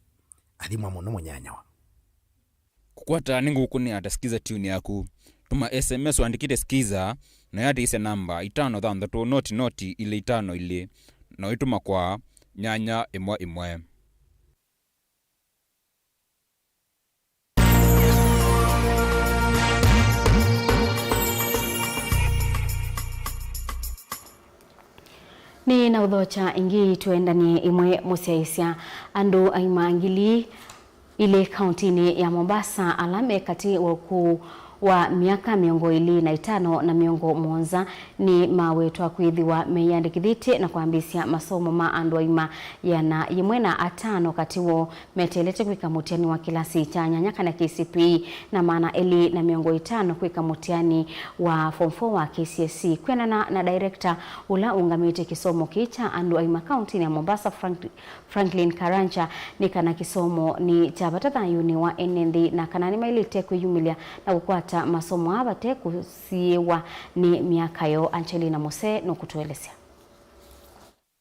Athimwa mũno mũnyanyawa. Kũkwata nĩngũkũnĩa ta Skiza tune yaku. Tũma S M S ũandĩkĩte Skiza, na ũyatĩĩsya namba itano thanthatũ noti noti ilĩ itano ilĩ, na ũitũma kwa nyanya ĩmwe ĩmwe. Nĩ na ũthokya ĩngĩ, tũendanie ĩmwe mũsyaĩĩsya. Andũ aima ngili ilĩ kauntinĩ ya Mombasa ala me katĩ wa ũkũũ wa myaka mĩongo ĩlĩ na ĩtano na mĩongo mũonza nĩmawetwa kwĩthĩwa meyĩandĩkĩthĩtye na kwambĩĩsya masomo ma andũ aima ĩana yĩmwe na atano katĩ woo meteelete kwĩka mũtiani wa kĩlasi kya nyanya kana K C P E na maana elĩ na mĩongo ĩtano kwĩka mũtiani wa form four wa K C S E. Kwĩanana na director ũla ũngamĩte kĩsomo kĩĩ kya andũ aima kauntinĩ ya Mombasa, Frank Franklin Karanja, nĩ kana kĩsomo nĩ kya vata thayũnĩ wa ene nthĩ na kana nĩmaĩlĩte kwĩyumĩlya na kũkwata masomo aa vate kũsiĩĩwa nĩ myaka yoo. Angelina Muse nũkũtũelesya.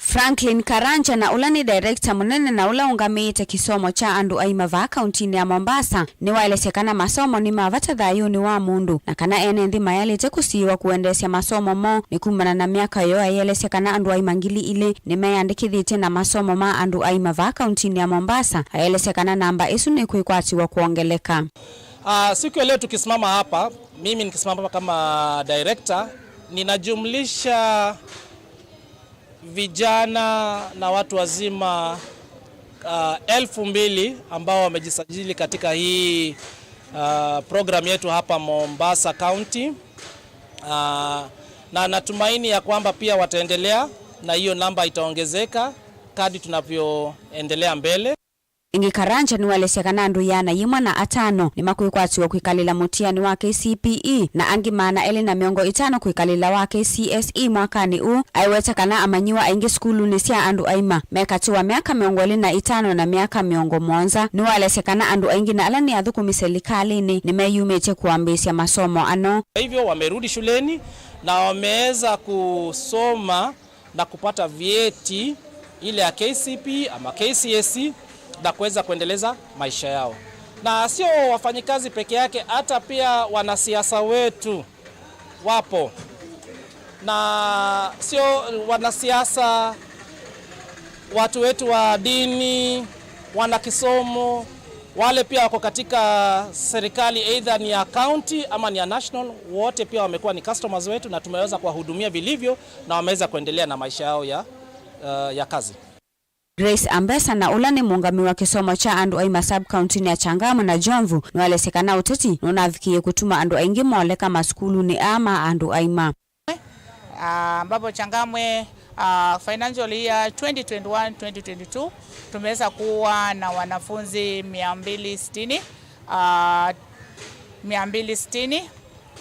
Franklin Karanja, na ũla nĩ director mũnene na ũla ũngamĩĩte kĩsomo kya andũ aima vaa kauntinĩ ya Mombasa, nĩwaelesya kana masomo nĩ ma vata thayũnĩ wa mũndũ, na kana ene nthĩ mayaĩlĩte kũsiĩĩwa kũendeesya masomo moo nĩ kumana na myaka yoo. Aielesya kana andũ aima ngili ilĩ nĩmeyandĩkĩthĩtye na masomo ma andũ aima vaa kauntinĩ ya Mombasa. Aielesya kana namba ĩsu nĩkwĩkwatĩwa kwongeleka. Ah, siku ya leo tukisimama hapa, mimi nikisimama kama director, ninajumlisha vijana na watu wazima, ah, elfu mbili ambao wamejisajili katika hii, ah, program yetu hapa Mombasa County. Ah, na natumaini ya kwamba pia wataendelea na hiyo namba itaongezeka kadri tunavyoendelea mbele. Ĩngĩ, Karanja nĩwaelesya kana andũ ĩana yĩmwe na atano nĩmakwĩkwatĩwa kwĩkalĩla mũtiani wa K C P E na angĩ maana elĩ na mĩongo ĩtano kwĩkalĩla wa K C S E mwakanĩ ũũ. Aiweta kana amanyĩw'a aingĩ sukulunĩ sya andũ aima me katĩ wa myaka mĩongo ĩlĩ na ĩtano na myaka mĩongo mũonza. Nĩwaelesya kana andũ aingĩ na ala nĩ athũkũmi silikalĩnĩ nĩmeyumĩtye kũambĩĩsya masomo ano. Kwa hivyo wamerudi shuleni na wameweza kusoma na kupata vyeti ile ya K C P E ama K C S E na kuweza kuendeleza maisha yao. Na sio wafanyikazi peke yake, hata pia wanasiasa wetu wapo. Na sio wanasiasa, watu wetu wa dini, wana kisomo, wale pia wako katika serikali, either ni ya county ama ni ya national, wote pia wamekuwa ni customers wetu na tumeweza kuwahudumia vilivyo na wameweza kuendelea na maisha yao ya, uh, ya kazi. Grace Ambesa, na ũla nĩ mũũngamĩi wa kĩsomo kya andũ aima sub-county-nĩ ya Changamwe na Jomvu, nĩwaelesya kana ũteti nũnavikĩie kũtuma andũ aingĩ moleka masukulunĩ aa ma andũ aima. Ah, ambapo Changamwe, ah, financial year twenty twenty-one twenty twenty-two tumeweza kuwa na wanafunzi mia mbili sitini, ah, mia mbili sitini,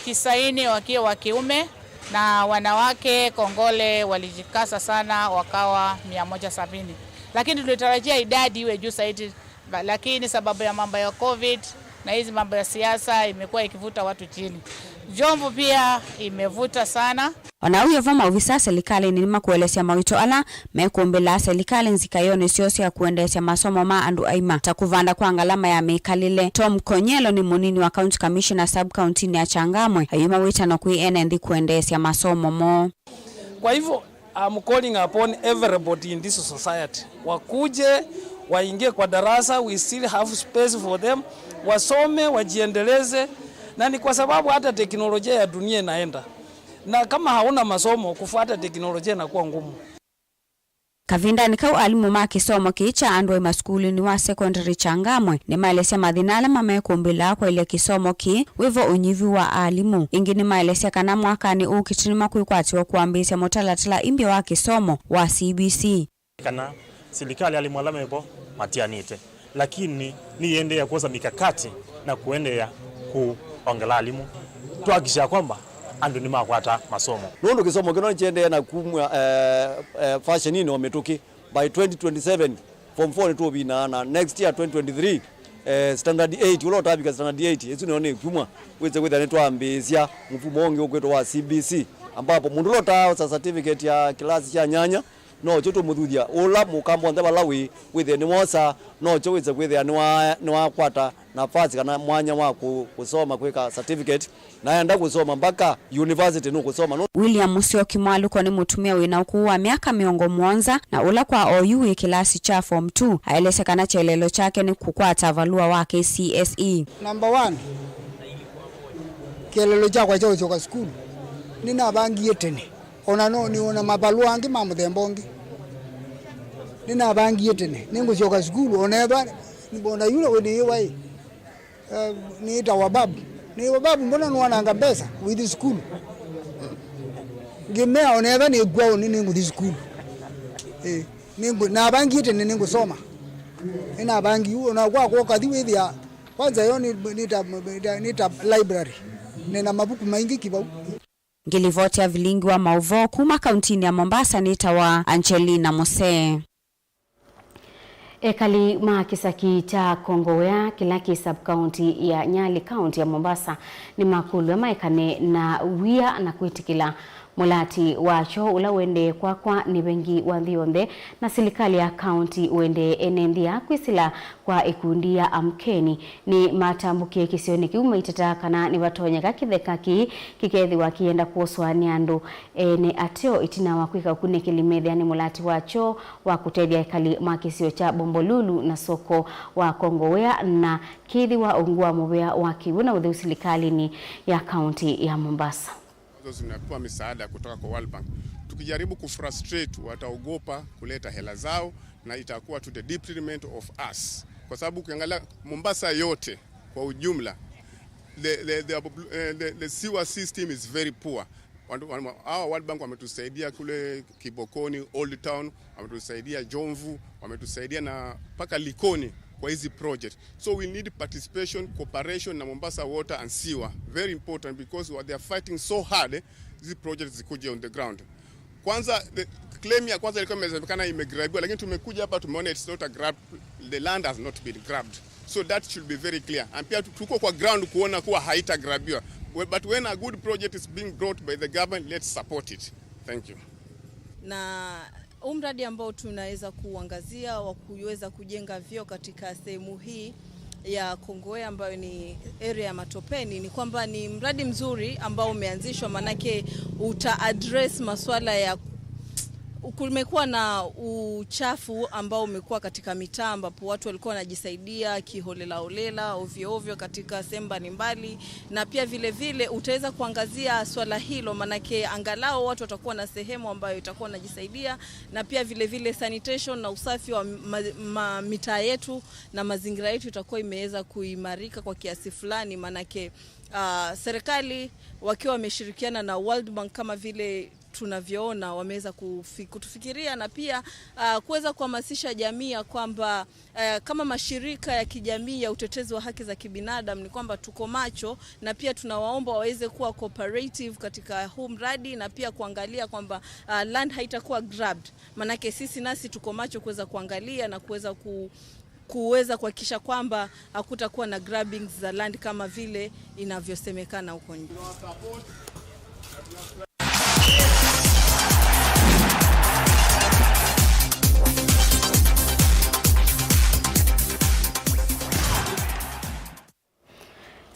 tisaini wakiwa wa kiume, na wanawake kongole walijikaza sana wakawa mia moja sabini. Lakini tulitarajia idadi iwe juu zaidi, ba-, lakini sababu ya mambo ya covid na hizi mambo ya siasa imekuwa ikivuta watu chini. Jomvu pia imevuta sana. O na ũu wĩ vo, maovisa silikalĩnĩ nĩmakũelesya mawĩto ala mekũmbĩlaa silikalĩ nzikaĩonĩ syoo sya kũendeesya masomo ma andũ aima, ta kũvanda kwa ngalama ya mĩkalĩle. Tom Konyelo nĩ mũnini wa County Commissioner sub-county-nĩ ya Changamwe, ayuma wĩtano kwĩ ene nthĩ kũendeesya masomo moo. Kwa hivyo, I'm calling upon everybody in this society, wakuje, waingie kwa darasa, we still have space for them, wasome, wajiendeleze, na ni kwa sababu hata teknolojia ya dunia inaenda. Na kama hauna masomo, kufuata teknolojia inakuwa ngumu. Kavindanĩ kau, alimũ ma kĩsomo kĩĩ kya andũ aima sukulunĩ wa sekondalĩ Changamwe nĩmaelesya mathĩna ala mamekũmbĩlaa kwaĩlya kĩsomo kĩĩ wĩ vo ũnyivu wa alimũ. Ĩngĩ nĩmaelesya kana mwakanĩ ũkĩte nĩmakwĩkwatĩwa kũambĩĩsya mũtalatala imbya wa kĩsomo wa C B C. Kana silikalĩ, alimũ ala mevo matianĩte, lakini nĩyĩendeea kwosa mikakati na kũendeea kũongela alimũ, twakikisha kwamba andũ nĩmakwata masomo. Nũndũ kĩsomo kĩno nĩkĩendeea na kumw'a, eh, eh, fashion-inĩ o mĩtũkĩ. By twenty twenty-seven, form four nĩtũũvinaa, na next year, twenty twenty-three, eh, standard eight, ũla ũtavika standard eight, ĩsu nĩyo nĩ kumw'a, wĩse kwĩthĩa nĩtwambĩĩsya mũfumo ũngĩ ũkwĩtwa wa C B C, ambapo mũndũ ũla ũtaaosa certificate ya kĩlasi kya nyanya, nokyo tũmũthuthya. Ũla mũkamba onthe vala wĩ, wĩthĩe nĩwosa, nokyo wĩse kwĩthĩa nĩwa-, nĩwakwata nafasi kana mwanya wa kũ-, kũsoma kwĩka certificate, na enda kũsoma mpaka university nũkũsoma. Nũ- William Musyoki Mwaluko nĩ mũtumĩa wĩ na ũkũũ wa myaka mĩongo mũonza, na ũla kwa oyu wĩ kĩlasi kya form two, aelesya kana kyelelo kyake nĩ kũkwata valũa wa K C S E. Number one, kĩelelo kyakwa kya ũsyoka sukulu nĩnavangie tene. Ona no nĩ ona mavalũa angĩ ma mũthemba ũngĩ. Nĩnavangie tene, nĩngũsyoka sukulu, ona ethwa, ona yule wĩ nĩĩwa ĩ, eh, nĩĩtawa Babu. Nĩĩwa Babu, mbona nĩwananga mbesa with sukulu? Ngĩmea, ona ethwa nĩkw'a ũnĩ, nĩngũthi sukulu. Eh, nĩngũ-, navangie tene nĩngũsoma. Nĩnavangie, ona kwakwa ũkathi wĩthĩa, kwanza yo nĩ, nĩ ta, nĩ ta, nĩ ta library. Nĩna mavuku maingĩ kĩvau. Ngĩlivoti ya vilingi wa maũvoo kuma kauntinĩ ya Mombasa nĩtawa Angelina Musee. Ekali ma kĩsaki kya Kongowea, kĩla kĩ sub-county ya Nyali, kaunti ya Mombasa, nĩmakũlw'a maekane na wia na kwĩtĩkĩla mũlati wa kyoo ũla ũendee kwakwa nĩ vengi wa nthĩ yonthe na silikalĩ ya kaunti ũendee ene nthĩ ya kwĩsĩla kwa ĩkundi ya Amkeni. Nĩmatambũkie kĩsionĩ kĩu maiteta kana nĩvatonyeka kĩtheka kĩĩ kĩkethĩwa kĩyenda kwoswa nĩ andũ ene ateo ĩtina wa kwĩka ũkunĩkĩli metheanĩ mũlati wa kyoo wa kũtethya ekali ma kĩsio kya Bombolulu na soko wa Kongowea na kĩthĩwa ungu wa mũvea wa kĩw'ũ na ũtheu silikalĩnĩ ya kaunti ya Mombasa. Ambazo zinapewa misaada kutoka kwa World Bank. Tukijaribu kufrustrate, wataogopa kuleta hela zao na itakuwa to the detriment of us. Kwa sababu ukiangalia Mombasa yote kwa ujumla, the, the, the, eh, the, the sewer system is very poor. Watu, wa-, hawa World Bank wametusaidia kule Kibokoni, Old Town, wametusaidia Jomvu, wametusaidia na mpaka Likoni kwa hizi project. So we need participation, cooperation na Mombasa Water and Sewer. Very important because what they are fighting so hard, eh, hizi project zikuje on the ground. Kwanza, the claim ya kwanza ilikuwa imesemekana imegrabiwa, lakini tumekuja hapa tumeona it's not a grab, the land has not been grabbed. So that should be very clear. And pia tu-, tuko kwa ground kuona kuwa haitagrabiwa. Well, but when a good project is being brought by the government, let's support it. Thank you. Na huu mradi ambao tunaweza kuangazia wa kuweza kujenga vyoo katika sehemu hii ya Kongowea ambayo ni area ya Matopeni, ni kwamba ni mradi mzuri ambao umeanzishwa, manake uta address masuala ya, kumekuwa na uchafu ambao umekuwa katika mitaa ambapo watu walikuwa wanajisaidia kiholela holela, ovyo ovyo katika sehemu mbalimbali, na pia vile vile utaweza kuangazia swala hilo, manake angalau watu watakuwa na sehemu ambayo itakuwa wanajisaidia, na pia vile vile sanitation na usafi wa ma-, ma-, mitaa yetu na mazingira yetu itakuwa imeweza kuimarika kwa kiasi fulani, manake, ah, serikali wakiwa wameshirikiana na World Bank kama vile tunavyoona wameweza kufi-, kutufikiria na pia, ah, kuweza kuhamasisha jamii ya kwamba, eh, kama mashirika ya kijamii ya utetezi wa haki za kibinadamu ni kwamba tuko macho na pia tunawaomba waweze kuwa cooperative katika huu mradi na pia kuangalia kwamba, ah, land haitakuwa grabbed. Manake sisi nasi tuko macho kuweza kuangalia na kuweza ku-, kuweza kuhakikisha kwamba hakutakuwa na grabbings za land kama vile inavyosemekana huko nje.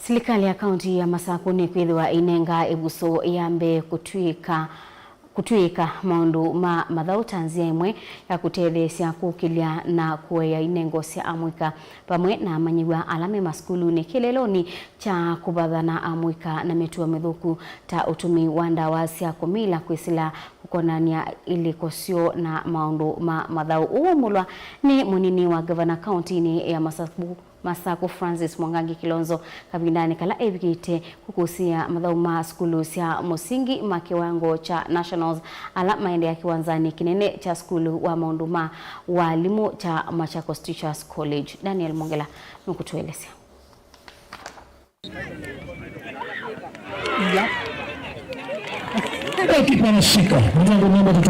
Silikalĩ ya kaunti ya Masakũ nĩkwĩthĩwa ĩinenga ĩvuso ya mbee kũtw'ĩka, kũtw'ĩĩka maũndũ ma mathaũ ta nzĩa ĩmwe ya kũtetheesya kũkĩlya na kũea inengo sya amũika vamwe na amanyĩw'a ala me masukulunĩ kĩeleelonĩ kya kũvathana amũika na mĩtuo mĩthũku ta ũtũmĩi wa ndawa sya kũmila kwĩsĩla kũkonany'a ilĩko syoo na maũndũ ma mathaũ. Ũu waumbũlwa nĩ mũnini wa ngavana kauntinĩ ya Masakũ, Masakũ Francis Mwangangi Kilonzo kavindanĩ kala evikĩte kũkũsĩĩa mathaũ ma sukulu sya mũsingi ma kĩwango kya nationals ala maendeea kĩwanzanĩ kĩnene kya sukulu wa maũndũ ma walimũ kya Machakos Teachers College. Daniel Mwongela nũkũtũelesya.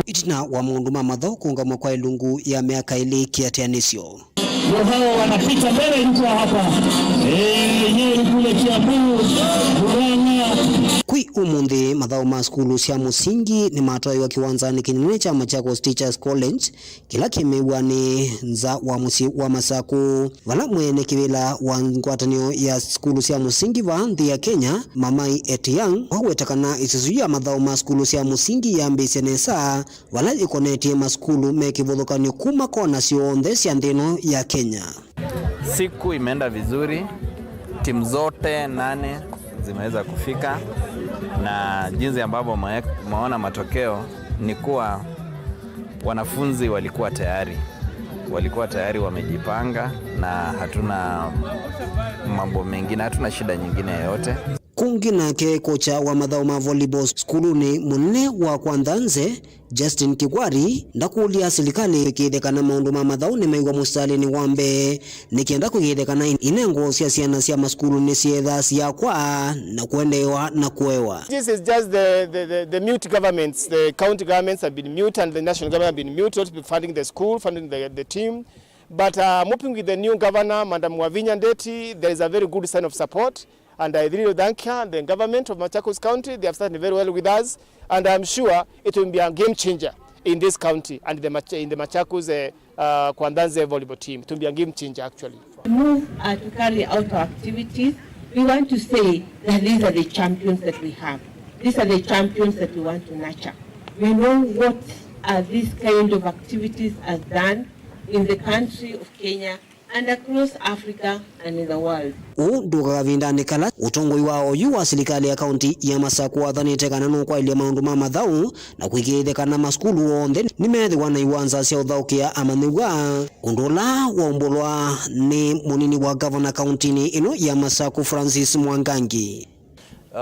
Itina wa maũndũ ma mathaũ kũũngamw'a kwa ĩlungu ya myaka ĩlĩ kĩatĩanĩsyo. Ndio hao wanapita mbele, yuko hapa. Eh, yeye ni kule Kiambu, Murang'a. Kwĩ ũmũnthĩ, mathaũ ma sukulu sya mũsingi nĩmatwaĩwa kĩwanzanĩ kĩnene kya Machakos Teachers College, kĩla kĩ mĩw'anĩ nza wa mũsyĩ wa Masakũ, vala mwene kĩvĩla wa ngwatanĩo ya sukulu sya mũsingi vaa nthĩ ya Kenya, Mamai Etiang, waweta kana ĩsusu ya mathaũ ma sukulu sya mũsingi yambĩĩsye nesa vala yĩkonetye masukulu me kĩvathũkany'o kuma kona syonthe sya nthĩ ĩno ya Kenya. Siku imeenda vizuri, timu zote nane zimeweza kufika, na jinsi ambavyo ume-, umeona matokeo ni kuwa wanafunzi walikuwa tayari, walikuwa tayari wamejipanga, na hatuna mambo mengine, hatuna shida nyingine yoyote. Kũngĩ nake kocha wa mathaũ ma volleyball sukulunĩ mũnene wa kwa Nthanze, Justin Kigwari, ndakũlya silikalĩ ĩkĩĩthya kana maũndũ ma mathaũ nĩmew'a mũsitalĩnĩ wa mbee, nĩ kenda kũĩkĩĩthya kana inengo sya syana sya masukulu nĩsyeethaa siyakwa na kũendeewa na kũewa. This is just the, the, the, the mute governments. The county governments have been mute and the national government have been mute, not funding the school, funding the, the team. But, uh, I'm hoping with the new governor, Madam Wavinya Ndeti, there is a very good sign of support. And I really thank her, the government of Machakos County, they have started very well with us. And I'm sure it will be a game changer in this county and the Mach-, in the Machakos, uh, uh, Kwa Nthanze volleyball team. It will be a game changer, actually. Move, uh, to carry out our activities. We want to say that these are the champions that we have. These are the champions that we want to nurture. We know what, uh, this kind of activities has done in the country of Kenya and across Africa and in the world. Ũu ndũka kavindanĩ kala ũtongoi wa oyu wa silikalĩ ya kaunti ya Masakũ wathanĩte kana nũkwaĩlya maũndũ ma mathaũ na kũĩkĩĩthya kana masukulu onthe nĩmeethĩwa na iwanza sya ũthaũkĩa amanyĩw'a, ũndũ ũla waumbũlwa nĩ mũnini wa ngavana kauntinĩ ĩno ya Masakũ, Francis Mwangangi. Uh,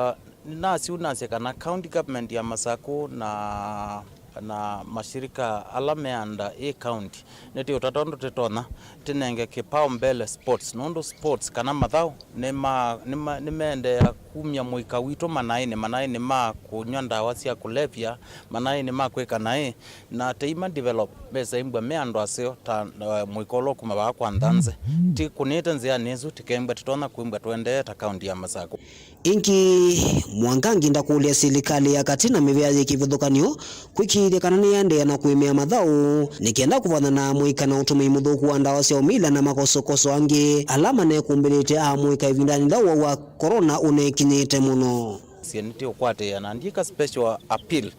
nĩnasya ũu nasya kana county government ya Masakũ na, na mashirika ala me under ĩ county, nĩtĩũtata ũndũ tĩtonya tĩnenge kĩpao mbele sports, nũndũ sports kana mathaũ nĩma-, nĩma-, nĩmeendeea kumya mũika witũ manaĩnĩ, manaĩnĩ ma kũnyw'a ndawa sya kũlevya, manaĩnĩ ma kwĩka naĩ, na tĩima develop mesaimbwa me andũ aseo ta, eh, mũika ũla ũkuma vaa Kwa Nthanze. Tĩkũnĩte nzĩanĩ ĩsu, tĩkembwa tĩtonya kwĩmbwa tũendee ta kaunti ya Masakũ. Ĩngĩ, Mwangangi ndakũlya silikalĩ ya katĩ na mĩvĩa yĩ kĩvathũkany'o kũĩkĩĩthya kana nĩyaendeea na kũĩmĩa mathaũ nĩ kenda kũvana na amũika na ũtũmĩi mũthũku wa ndawa sya ũmila na makosokoso angĩ ala manekũmbĩlĩte amũika ĩvindanĩ yĩla ũwau wa corona ũnekinyĩte mũno. Sye nĩtĩũkwatĩĩa na ndiĩka special appeal,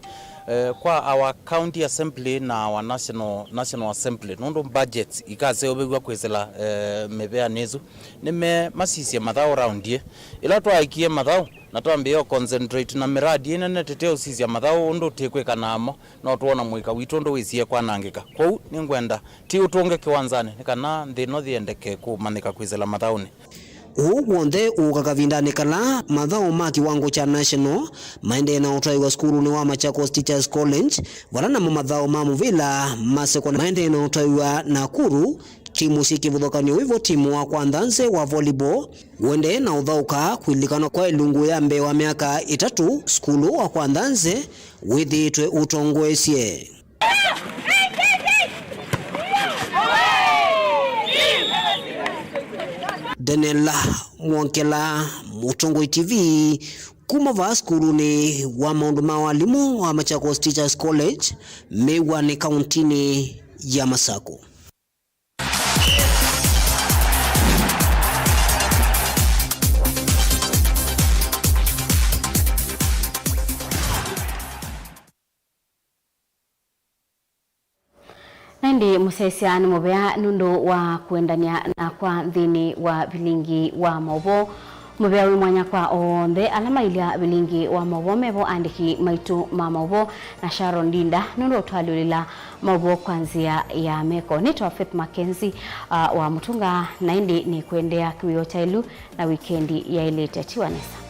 eh, kwa our county assembly na our national, national assembly, nũndũ budgets ikaseũvĩw'a kwĩsĩla, eh, mĩvĩanĩ ĩsu. Nĩme masisye mathaũ round ĩ. Ĩla twaaĩkie mathaũ na twambĩĩa concentrate na mĩradi ĩnene, tĩteũsisya mathaũ ũndũ tĩkwĩka namo, no twona mũika witũ ũndũ wĩsie kwanangĩka. Kwoou nĩngwenda tĩũtũnge kĩwanzanĩ nĩ kana nthĩ ĩno yĩendeke kũmanyĩka kwĩsĩla mathaũnĩ. Ũu w'onthe ũũka kavindanĩ kala mathaũ ma kĩwango kya national maendee na ũtwaĩwa sukulunĩ wa Machakos Teachers College, vala namo mathaũ ma mũvĩla ma sekondalĩ maendee na ũtwaĩwa Nakuru, timu syĩ kĩvathũkany'o wĩvo timu wa Kwa Nthanze wa volleyball ũendee na ũthaũka kwĩlilikana kwa ĩlungu ya mbee wa myaka ĩtatũ sukulu wa Kwa Nthanze wĩthĩĩtwe ũtongoesye. Daniel Mwongela, Mũtongoi T V, kuma vaa sukulunĩ wa maũndũ ma walimũ wa Machakos Teachers College, Mĩw'anĩ, kauntinĩ ya Masakũ. Ĩndĩ mũsyaĩĩsya nĩ mũvea nũndũ wa kũendany'a nakwa nthĩnĩ wa vilingi wa maũvoo. Mũvea wĩ mwanya kwa onthe ala mailya vilingi wa maũvoo mevo aandĩki maitũ ma maũvoo na Sharon Ndinda nũndũ ũtwalyũlĩla maũvoo kwa nzĩa ya meko. Nĩtawa Faith Mackenzie, uh, wa Mũtunga, na ĩndĩ nĩkwendea kĩwĩoo kyailu na wikendi yaĩlĩte. Tiwa nesa.